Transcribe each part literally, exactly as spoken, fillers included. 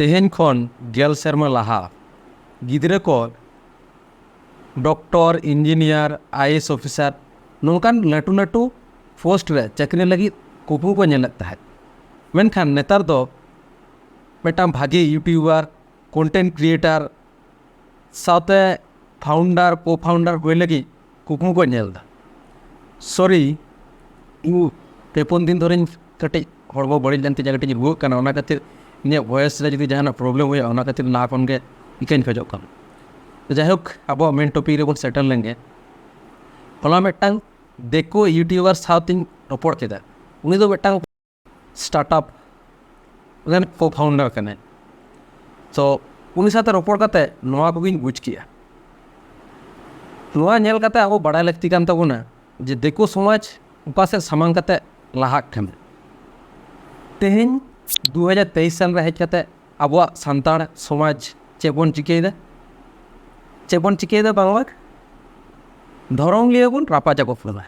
ᱛᱮᱦᱮᱧ ᱠᱷᱚᱱ ᱜᱮᱞ ᱥᱮᱨᱢᱟ ᱞᱟᱦᱟ ᱜᱤᱫᱽᱨᱟᱹ ᱠᱚ ᱰᱚᱠᱴᱚᱨ, ᱤᱧᱡᱤᱱᱤᱭᱟᱨ, ᱟᱭ ᱮ ᱮᱥ ᱚᱯᱷᱤᱥᱟᱨ ᱱᱚᱝᱠᱟᱱ ᱞᱟᱹᱴᱩ ᱞᱟᱹᱴᱩ ᱯᱳᱥᱴ ᱨᱮ ᱪᱟᱹᱠᱨᱤ ᱞᱟᱹᱜᱤᱫ ᱠᱩᱠᱢᱩ ᱠᱚ ᱧᱮᱞᱮᱫ ᱛᱟᱦᱮᱸᱫ᱾ ᱢᱮᱱᱠᱷᱟᱱ ᱱᱮᱛᱟᱨ ᱫᱚ ᱢᱤᱫᱴᱟᱝ ᱵᱷᱟᱜᱮ ᱤᱭᱩᱴᱤᱭᱩᱵᱟᱨ, ᱠᱚᱱᱴᱮᱱᱴ ᱠᱨᱤᱭᱮᱴᱟᱨ ᱥᱟᱶᱛᱮ ᱯᱷᱟᱣᱩᱱᱰᱟᱨ, ᱠᱳ ᱯᱷᱟᱣᱩᱱᱰᱟᱨ ᱦᱩᱭ ᱞᱟᱹᱜᱤᱫ ᱠᱩᱠᱢᱩ ᱠᱚ ᱧᱮᱞ ᱮᱫᱟ᱾ ᱥᱚᱨᱤ, ᱤᱧ ᱯᱮ ᱯᱩᱱ ᱫᱤᱱ ᱫᱷᱚᱨᱮᱧ ᱠᱟᱹᱴᱤᱡ ᱦᱚᱲᱢᱚ ᱵᱟᱹᱲᱤᱡ ᱞᱮᱱ ᱛᱤᱧᱟ, ᱠᱟᱹᱴᱤᱡ ᱤᱧ ᱨᱩᱣᱟᱹᱜ ᱠᱟᱱᱟ, ᱚᱱᱟ ᱠᱷᱟᱹᱛᱤᱨ ᱤᱧᱟᱹᱜ ᱵᱷᱚᱭᱮᱥ ᱨᱮ ᱡᱩᱫᱤ ᱡᱟᱦᱟᱱᱟᱜ ᱯᱨᱚᱵᱞᱮᱢ ᱦᱩᱭᱩᱜᱼᱟ, ᱚᱱᱟ ᱠᱷᱟᱹᱛᱤᱨ ᱞᱟᱦᱟ ᱠᱷᱚᱱ ᱜᱮ ᱤᱠᱟᱹᱧ ᱠᱷᱚᱡᱚᱜ ᱠᱟᱱᱟ᱾ ᱡᱟᱭᱦᱳᱠ, ᱟᱵᱚᱣᱟᱜ ᱢᱮᱱ ᱴᱚᱯᱤᱠ ᱨᱮᱵᱚᱱ ᱥᱮᱴᱮᱨ ᱞᱮᱱ ᱜᱮ᱾ ᱦᱚᱞᱟ ᱢᱤᱫᱴᱟᱝ ᱫᱤᱠᱩ ᱤᱭᱩᱴᱤᱭᱩᱵᱟᱨ ᱥᱟᱶᱛᱤᱧ ᱨᱚᱯᱚᱲ ᱠᱮᱫᱟ᱾ ᱩᱱᱤ ᱫᱚ ᱢᱤᱫᱴᱟᱝ ᱥᱴᱟᱨᱴᱟᱯ ᱨᱮᱱ ᱠᱳ ᱯᱷᱟᱣᱩᱱᱰᱟᱨ ᱠᱟᱱᱟᱭ᱾ ᱛᱚ ᱩᱱᱤ ᱥᱟᱶᱛᱮ ᱨᱚᱯᱚᱲ ᱠᱟᱛᱮ ᱱᱚᱣᱟ ᱠᱚᱜᱮᱧ ᱵᱩᱡᱽ ᱠᱮᱜᱼᱟ᱾ ᱱᱚᱣᱟ ᱧᱮᱞ ᱠᱟᱛᱮ ᱟᱵᱚ ᱵᱟᱲᱟᱭ ᱞᱟᱹᱠᱛᱤ ᱠᱟᱱ ᱛᱟᱵᱚᱱᱟ ᱡᱮ ᱫᱤᱠᱩ ᱥᱚᱢᱟᱡᱽ ᱚᱠᱟ ᱥᱮᱫ ᱥᱟᱢᱟᱝ ᱠᱟᱛᱮ ᱞᱟᱦᱟᱜ ᱠᱟᱱᱟ᱾ ᱛᱮᱦᱮᱧ ᱫᱩ ᱦᱟᱡᱟᱨ ᱛᱮᱭᱤᱥ ᱥᱟᱞ ᱨᱮ ᱦᱮᱡ ᱠᱟᱛᱮ ᱟᱵᱚᱣᱟᱜ ᱥᱟᱱᱛᱟᱲ ᱥᱚᱢᱟᱡᱽ ᱪᱮᱫ ᱵᱚᱱ ᱪᱤᱠᱟᱹᱭᱮᱫᱟ? ᱪᱮᱫ ᱵᱚᱱ ᱪᱤᱠᱟᱹᱭᱮᱫᱟ ᱵᱟᱝᱢᱟ ᱫᱷᱚᱨᱚᱢ ᱞᱤᱭᱟᱹ ᱵᱚᱱ ᱨᱟᱯᱟᱪᱟᱜᱚᱜ ᱠᱟᱱᱟ᱾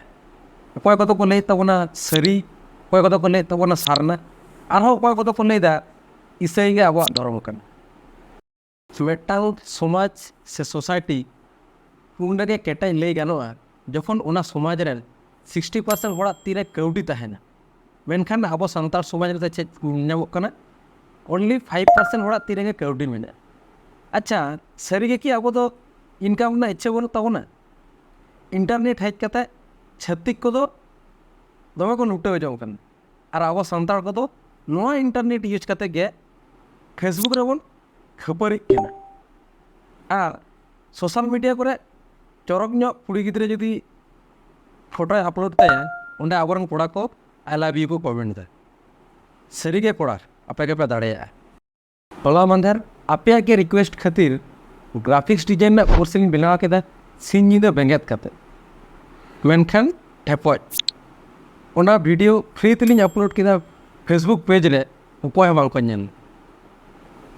ᱚᱠᱚᱭ ᱠᱚᱫᱚ ᱠᱚ ᱞᱟᱹᱭᱮᱫ ᱛᱟᱵᱚᱱᱟ ᱥᱟᱹᱨᱤ, ᱚᱠᱚᱭ ᱠᱚᱫᱚ ᱠᱚ ᱞᱟᱹᱭᱮᱫ ᱛᱟᱵᱚᱱᱟ ᱥᱟᱨᱱᱟ, ᱟᱨᱦᱚᱸ ᱚᱠᱚᱭ ᱠᱚᱫᱚ ᱠᱚ ᱞᱟᱹᱭᱫᱟ ᱤᱥᱟᱹᱭ ᱜᱮ ᱟᱵᱚᱣᱟᱜ ᱫᱷᱚᱨᱚᱢ ᱠᱟᱱᱟ᱾ ᱢᱤᱫᱴᱟᱝ ᱥᱚᱢᱟᱡᱽ ᱥᱮ ᱥᱳᱥᱟᱭᱴᱤ ᱩᱱ ᱨᱮᱜᱮ ᱠᱮᱴᱮᱡ ᱞᱟᱹᱭ ᱜᱟᱱᱚᱜᱼᱟ ᱡᱚᱠᱷᱚᱱ ᱚᱱᱟ ᱥᱚᱢᱟᱡᱽ ᱨᱮᱱ ᱥᱤᱠᱥᱴᱤ ᱯᱟᱨᱥᱮᱱᱴ ᱦᱚᱲᱟᱜ ᱛᱤᱨᱮ ᱠᱟᱹᱣᱰᱤ ᱛᱟᱦᱮᱱᱟ᱾ ᱢᱮᱱᱠᱷᱟᱱ ᱟᱵᱚ ᱥᱟᱱᱛᱟᱲ ᱥᱚᱢᱟᱡᱽ ᱨᱮᱫᱚ ᱪᱮᱫ ᱧᱮᱞ ᱧᱟᱢᱚᱜ ᱠᱟᱱᱟ? ᱚᱱᱞᱤ ᱯᱷᱟᱭᱤᱵᱷ ᱯᱟᱨᱥᱮᱱᱴ ᱦᱚᱲᱟᱜ ᱛᱤ ᱨᱮᱜᱮ ᱠᱟᱹᱣᱰᱤ ᱢᱮᱱᱟᱜᱼᱟ᱾ ᱟᱪᱪᱷᱟ, ᱥᱟᱹᱨᱤ ᱜᱮ ᱠᱤ ᱟᱵᱚ ᱫᱚ ᱤᱱᱠᱟᱢ ᱨᱮᱱᱟᱜ ᱤᱪᱪᱷᱟᱹ ᱵᱟᱹᱱᱩᱜ ᱛᱟᱵᱚᱱᱟ? ᱤᱱᱴᱟᱨᱱᱮᱴ ᱦᱮᱡ ᱠᱟᱛᱮ ᱪᱷᱟᱹᱛᱤᱠ ᱠᱚᱫᱚ ᱫᱚᱢᱮ ᱠᱚ ᱞᱩᱴᱟᱹᱣ ᱡᱚᱝ ᱠᱟᱱᱟ, ᱟᱨ ᱟᱵᱚ ᱥᱟᱱᱛᱟᱲ ᱠᱚᱫᱚ ᱱᱚᱣᱟ ᱤᱱᱴᱟᱨᱱᱮᱴ ᱤᱭᱩᱡᱽ ᱠᱟᱛᱮ ᱜᱮ ᱯᱷᱮᱥᱵᱩᱠ ᱨᱮᱵᱚᱱ ᱠᱷᱟᱹᱯᱟᱹᱨᱤᱜ ᱠᱟᱱᱟ᱾ ᱟᱨ ᱥᱳᱥᱟᱞ ᱢᱤᱰᱤᱭᱟ ᱠᱚᱨᱮ ᱪᱚᱨᱚᱠ ᱧᱚᱜ ᱠᱩᱲᱤ ᱜᱤᱫᱽᱨᱟᱹ ᱡᱩᱫᱤ ᱯᱷᱳᱴᱳᱭ ᱟᱯᱞᱳᱰ ᱛᱟᱭᱟ, ᱚᱸᱰᱮ ᱟᱵᱚᱨᱮᱱ ᱠᱚᱲᱟ ᱠᱚ "I love you" ᱠᱚ ᱠᱚᱢᱮᱱᱴ ᱮᱫᱟ᱾ ᱥᱟᱹᱨᱤᱜᱮ ᱠᱚᱲᱟ, ᱟᱯᱮ ᱜᱮᱯᱮ ᱫᱟᱲᱮᱭᱟᱜᱼᱟ᱾ ᱦᱚᱞᱟ ᱢᱟᱫᱷᱮᱨ ᱟᱯᱮᱭᱟᱜ ᱜᱮ ᱨᱤᱠᱩᱭᱮᱥᱴ ᱠᱷᱟᱹᱛᱤᱨ ᱜᱨᱟᱯᱷᱤᱠᱥ ᱰᱤᱡᱟᱭᱤᱱ ᱨᱮᱱᱟᱜ ᱠᱳᱨᱥ ᱞᱤᱧ ᱵᱮᱱᱟᱣ ᱠᱮᱫᱟ ᱥᱤᱧ ᱧᱤᱫᱟᱹ ᱵᱮᱸᱜᱮᱫ ᱠᱟᱛᱮ᱾ ᱢᱮᱱᱠᱷᱟᱱ ᱴᱷᱮᱯᱚᱡ, ᱚᱱᱟ ᱵᱷᱤᱰᱤᱭᱳ ᱯᱷᱨᱤ ᱛᱮᱞᱤᱧ ᱟᱯᱞᱳᱰ ᱠᱮᱫᱟ ᱯᱷᱮᱥᱵᱩᱠ ᱯᱮᱡᱽ ᱨᱮ, ᱚᱠᱚᱭ ᱦᱚᱸ ᱵᱟᱝ ᱠᱚ ᱧᱮᱞ᱾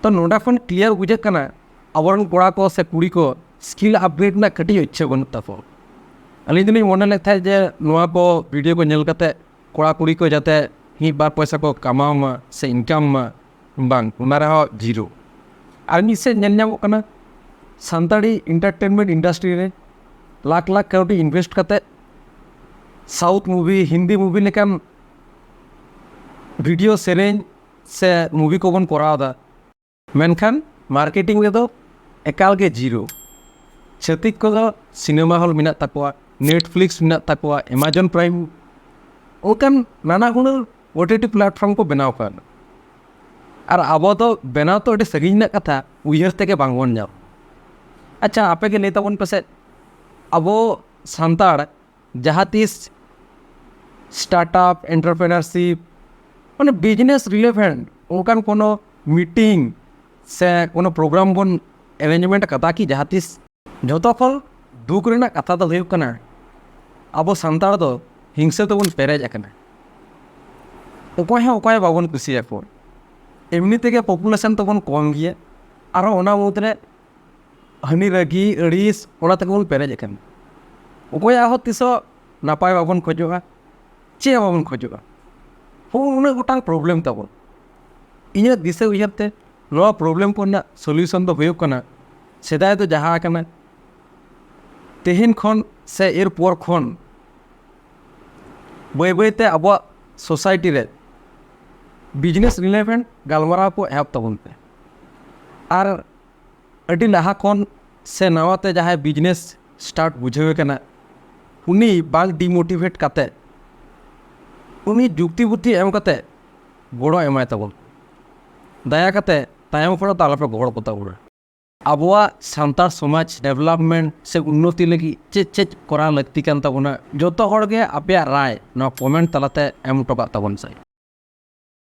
ᱛᱚ ᱱᱚᱰᱮ ᱠᱷᱚᱱ ᱠᱞᱤᱭᱟᱨ ᱵᱩᱡᱷᱟᱹᱜ ᱠᱟᱱᱟ ᱟᱵᱚᱨᱮᱱ ᱠᱚᱲᱟ ᱠᱚ ᱥᱮ ᱠᱩᱲᱤ ᱠᱚ ᱥᱠᱤᱞ ᱟᱯᱜᱨᱮᱰ ᱨᱮᱱᱟᱜ ᱠᱟᱹᱴᱤᱡ ᱤᱪᱪᱷᱟᱹ ᱵᱟᱹᱱᱩᱜ ᱛᱟᱠᱚᱣᱟ᱾ ᱟᱹᱞᱤᱧ ᱫᱚᱞᱤᱧ ᱢᱚᱱᱮ ᱞᱮᱫ ᱛᱟᱦᱮᱸᱫ ᱡᱮ ᱱᱚᱣᱟ ᱠᱚ ᱵᱷᱤᱰᱤᱭᱳ ᱠᱚ ᱧᱮᱞ ᱠᱟᱛᱮ ᱠᱚᱲᱟ ᱠᱩᱲᱤ ᱠᱚ ᱡᱟᱛᱮ ᱢᱤᱫ ᱵᱟᱨ ᱯᱚᱭᱥᱟ ᱠᱚ ᱠᱟᱢᱟᱣ ᱢᱟ ᱥᱮ ᱤᱱᱠᱟᱢ ᱢᱟ, ᱵᱟᱝ, ᱚᱱᱟ ᱨᱮᱦᱚᱸ ᱡᱤᱨᱳ᱾ ᱟᱨ ᱢᱤᱫ ᱥᱮᱫ ᱧᱮᱞ ᱧᱟᱢᱚᱜ ᱠᱟᱱᱟ, ᱥᱟᱱᱛᱟᱲᱤ ᱮᱱᱴᱟᱨᱴᱮᱱᱢᱮᱱᱴ ᱤᱱᱰᱟᱥᱴᱨᱤ ᱨᱮ ᱞᱟᱠᱷ ᱞᱟᱠᱷ ᱠᱟᱹᱣᱰᱤ ᱤᱱᱵᱷᱮᱥᱴ ᱠᱟᱛᱮ ᱥᱟᱣᱩᱛᱷ ᱢᱩᱵᱷᱤ, ᱦᱤᱱᱫᱤ ᱢᱩᱵᱷᱤ ᱞᱮᱠᱟᱱ ᱵᱷᱤᱰᱤᱭᱳ, ᱥᱮᱨᱮᱧ ᱥᱮ ᱢᱩᱵᱷᱤ ᱠᱚᱵᱚᱱ ᱠᱚᱨᱟᱣ ᱮᱫᱟ, ᱢᱮᱱᱠᱷᱟᱱ ᱢᱟᱨᱠᱮᱴᱤᱝ ᱨᱮᱫᱚ ᱮᱠᱟᱞ ᱜᱮ ᱡᱤᱨᱳ᱾ ᱪᱷᱟᱹᱛᱤᱠ ᱠᱚᱫᱚ ᱥᱤᱱᱮᱢᱟ ᱦᱚᱞ ᱢᱮᱱᱟᱜ ᱛᱟᱠᱚᱣᱟ, ᱱᱮᱴᱯᱷᱞᱤᱠᱥ ᱢᱮᱱᱟᱜ ᱛᱟᱠᱚᱣᱟ, ᱮᱢᱟᱡᱚᱱ ᱯᱨᱟᱭᱤᱢ, ᱚᱱᱠᱟᱱ ᱱᱟᱱᱟ ᱦᱩᱱᱟᱹᱨ ᱳᱴᱤᱴᱤ ᱯᱞᱟᱴᱯᱷᱚᱨᱢ ᱠᱚ ᱵᱮᱱᱟᱣ ᱠᱟᱜᱼᱟ᱾ ᱟᱨ ᱟᱵᱚ ᱫᱚ ᱵᱮᱱᱟᱣ ᱛᱚ ᱟᱹᱰᱤ ᱥᱟᱺᱜᱤᱧ ᱨᱮᱱᱟᱜ ᱠᱟᱛᱷᱟ, ᱩᱭᱦᱟᱹᱨ ᱛᱮᱜᱮ ᱵᱟᱝᱵᱚᱱ ᱧᱟᱢ᱾ ᱟᱪᱪᱷᱟ, ᱟᱯᱮ ᱜᱮ ᱞᱟᱹᱭ ᱛᱟᱵᱚᱱ ᱯᱮᱥᱮ, ᱟᱵᱚ ᱥᱟᱱᱛᱟᱲ ᱡᱟᱦᱟᱸ ᱛᱤᱥ ᱥᱴᱟᱨᱴᱟᱯ, ᱮᱱᱴᱟᱨᱯᱨᱮᱱᱟᱨᱥᱤᱯ, ᱢᱟᱱᱮ ᱵᱤᱡᱽᱱᱮᱥ ᱨᱤᱞᱮᱵᱷᱮᱱᱴ ᱚᱱᱠᱟᱱ ᱠᱳᱱᱳ ᱢᱤᱴᱤᱝ ᱥᱮ ᱠᱳᱱᱳ ᱯᱨᱳᱜᱨᱟᱢ ᱵᱚᱱ ᱮᱨᱮᱧᱡᱽᱢᱮᱱᱴ ᱠᱟᱫᱟ ᱠᱤ ᱡᱟᱦᱟᱸ ᱛᱤᱥ? ᱡᱷᱚᱛᱚ ᱠᱷᱚᱱ ᱫᱩᱠ ᱨᱮᱱᱟᱜ ᱠᱟᱛᱷᱟ ᱫᱚ ᱦᱩᱭᱩᱜ ᱠᱟᱱᱟ, ᱟᱵᱚ ᱥᱟᱱᱛᱟᱲ ᱫᱚ ᱦᱤᱝᱥᱟᱹ ᱛᱮᱵᱚᱱ ᱯᱮᱨᱮᱡ ᱟᱠᱟᱱᱟ᱾ ᱚᱠᱚᱭ ᱦᱚᱸ ᱚᱠᱚᱭ ᱵᱟᱵᱚᱱ ᱠᱩᱥᱤᱭᱟᱠᱚᱣᱟ᱾ ᱮᱢᱱᱤ ᱛᱮᱜᱮ ᱯᱚᱯᱩᱞᱮᱥᱚᱱ ᱛᱟᱵᱚᱱ ᱠᱚᱢ ᱜᱮᱭᱟ, ᱟᱨᱦᱚᱸ ᱚᱱᱟ ᱢᱩᱫᱽᱨᱮ ᱦᱟᱹᱱᱤ ᱨᱟᱹᱜᱤ, ᱟᱹᱲᱤᱥ, ᱚᱱᱟ ᱛᱮᱜᱮ ᱵᱚᱱ ᱯᱮᱨᱮᱡ ᱟᱠᱟᱱᱟ᱾ ᱚᱠᱚᱭᱟᱜ ᱦᱚᱸ ᱛᱤᱥᱚᱜ ᱱᱟᱯᱟᱭ ᱵᱟᱵᱚᱱ ᱠᱷᱚᱡᱚᱜᱼᱟ, ᱪᱮᱫ ᱦᱚᱸ ᱵᱟᱵᱚᱱ ᱠᱷᱚᱡᱚᱜᱼᱟ᱾ ᱦᱚᱸ, ᱩᱱᱟᱹᱜ ᱜᱚᱴᱟᱝ ᱯᱨᱚᱵᱞᱮᱢ ᱛᱟᱵᱚᱱ᱾ ᱤᱧᱟᱹᱜ ᱫᱤᱥᱟᱹ ᱩᱭᱦᱟᱹᱨ ᱛᱮ ᱱᱚᱣᱟ ᱯᱨᱚᱵᱞᱮᱢ ᱠᱚ ᱨᱮᱱᱟᱜ ᱥᱚᱞᱤᱭᱩᱥᱚᱱ ᱫᱚ ᱦᱩᱭᱩᱜ ᱠᱟᱱᱟ, ᱥᱮᱫᱟᱭ ᱫᱚ ᱡᱟᱦᱟᱸ ᱠᱟᱱᱟ, ᱛᱮᱦᱮᱧ ᱠᱷᱚᱱ ᱥᱮ ᱮᱨᱯᱚᱨ ᱠᱷᱚᱱ ᱵᱟᱹᱭ ᱵᱟᱹᱭ ᱛᱮ ᱟᱵᱚᱣᱟᱜ ᱥᱳᱥᱟᱭᱴᱤ ᱨᱮ ᱵᱤᱡᱽᱱᱮᱥ ᱨᱤᱞᱮᱵᱷᱮᱱᱴ ᱜᱟᱞᱢᱟᱨᱟᱣ ᱠᱚ ᱮᱦᱚᱵ ᱛᱟᱵᱚᱱ ᱯᱮ᱾ ᱟᱨ ᱟᱹᱰᱤ ᱞᱟᱦᱟ ᱠᱷᱚᱱ ᱥᱮ ᱱᱟᱣᱟ ᱛᱮ ᱡᱟᱦᱟᱸᱭ ᱵᱤᱡᱽᱱᱮᱥ ᱥᱴᱟᱨᱴ ᱵᱩᱡᱷᱟᱹᱣᱮ ᱠᱟᱱᱟ, ᱩᱱᱤ ᱵᱟᱝ ᱰᱤᱢᱳᱴᱤᱵᱷᱮᱴ ᱠᱟᱛᱮ, ᱩᱱᱤ ᱡᱩᱠᱛᱤ ᱵᱩᱫᱽᱫᱷᱤ ᱮᱢ ᱠᱟᱛᱮ ᱜᱚᱲᱚ ᱮᱢᱟᱭ ᱛᱟᱵᱚᱱ᱾ ᱫᱟᱭᱟ ᱠᱟᱛᱮ ᱛᱟᱭᱚᱢ ᱠᱷᱚᱱ ᱫᱚ ᱟᱞᱚᱯᱮ ᱜᱚᱦᱚᱲ ᱠᱚ ᱛᱟᱵᱚᱱᱟ᱾ ᱟᱵᱚᱣᱟᱜ ᱥᱟᱱᱛᱟᱲ ᱥᱚᱢᱟᱡᱽ ᱰᱮᱵᱷᱞᱚᱯᱢᱮᱱᱴ ᱥᱮ ᱩᱱᱱᱚᱛᱤ ᱞᱟᱹᱜᱤᱫ ᱪᱮᱫ ᱪᱮᱫ ᱠᱚᱨᱟᱣ ᱞᱟᱹᱠᱛᱤ ᱠᱟᱱ ᱛᱟᱵᱚᱱᱟ, ᱡᱚᱛᱚ ᱦᱚᱲ ᱜᱮ ᱟᱯᱮᱭᱟᱜ ᱨᱟᱭ ᱱᱚᱣᱟ ᱠᱚᱢᱮᱱᱴ ᱛᱟᱞᱟᱛᱮ ᱮᱢ ᱦᱚᱴᱚ ᱠᱟᱜ ᱛᱟᱵᱚᱱ ᱥᱮ᱾